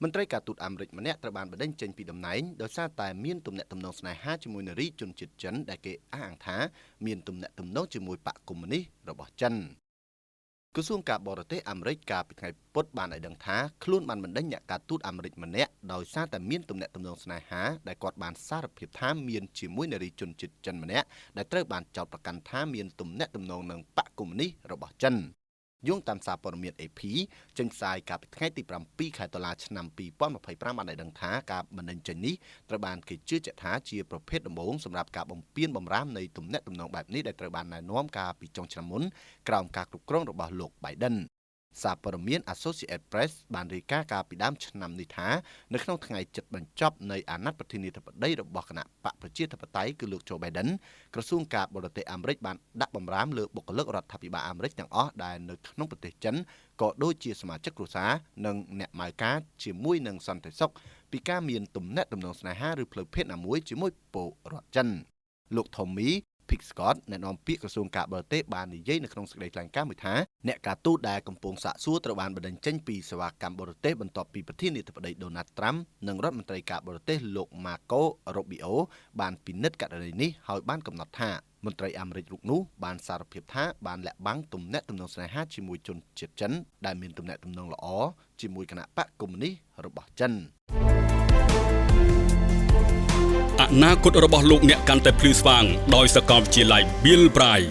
មន្ត្រីការទូតអាមេរិកម្នាក់ត្រូវបានបណ្តេញចេញពីតំណែងដោយសារតែមានទំនាក់ទំនងស្នេហាជាមួយនារីជនជាតិចិនដែលគេអះអាងថាមានទំនាក់ទំនងជាមួយបក្សកុម្មុយនីសរបស់ចិនក្រសួងការបរទេសអាមេរិកកាលពីថ្ងៃពុធបានឲ្យដឹងថាខ្លួនបានបណ្តេញអ្នកការទូតអាមេរិកម្នាក់ដោយសារតែមានទំនាក់ទំនងស្នេហាដែលគាត់បានសារភាពថាមានជាមួយនារីជនជាតិចិនម្នាក់ដែលត្រូវបានចោទប្រកាន់ថាមានទំនាក់ទំនងនឹងបក្សកុម្មុយនីសរបស់ចិនយោងតាមសារព័ត៌មាន AP ចេញផ្សាយកាលពីថ្ងៃទី7ខែតុលាឆ្នាំ2025បានឲ្យដឹងថាការបណ្តេញចេញនេះត្រូវបានគេជឿជាក់ថាជាប្រភេទដំបូងសម្រាប់ការបំពានបំរាមនៃទំនាក់ទំនងបែបនេះដែលត្រូវបានណែនាំកាលពីចុងឆ្នាំមុនក្រោមការគ្រប់គ្រងរបស់លោក Biden សារព័ត៌មាន Associated Press បានរាយការណ៍កាលពីដើមឆ្នាំនេះថានៅក្នុងថ្ងៃជិតបញ្ចប់នៃអាណត្តិប្រធានាធិបតីរបស់គណបក្សប្រជាធិបតេយ្យគឺលោក Joe Biden ក្រសួងការបរទេសអាមេរិកបានដាក់បំរាមលើបុគ្គលិករដ្ឋាភិបាលអាមេរិកទាំងអស់ដែលនៅក្នុងប្រទេសចិនក៏ដូចជាសមាជិកគ្រួសារនិងអ្នកម៉ៅការជាមួយនឹងសន្តិសុខពីការមានទំនាក់ទំនងស្នេហាឬផ្លូវភេទណាមួយជាមួយពលរដ្ឋចិនលោក Tommy Pick Scott អ្នកនាំពាក្យក្រសួងការបរទេសបាននិយាយនៅក្នុងសេចក្តីថ្លែងការណ៍មួយថាអ្នកការទូតដែលកំពុងសាកសួរត្រូវបានបណ្តេញចេញពីសេវាកម្មបរទេសបន្ទាប់ពីប្រធានាធិបតី Donald Trump និងរដ្ឋមន្ត្រីការបរទេសលោក Marco Rubio បានពិនិត្យករណីនេះហើយបានកំណត់ថាមន្ត្រីអាមេរិករូបនោះបានសារភាពថាបានលាក់បាំងទំនាក់ទំនងស្នេហាជាមួយជនជាតិចិនដែលមានទំនាក់ទំនងល្អជាមួយគណបក្សកុម្មុយនីសរបស់ចិន អនាគតរបស់លោកអ្នកកាន់តែភ្លឺស្វាងដោយសាកលវិទ្យាល័យ Bill Bright។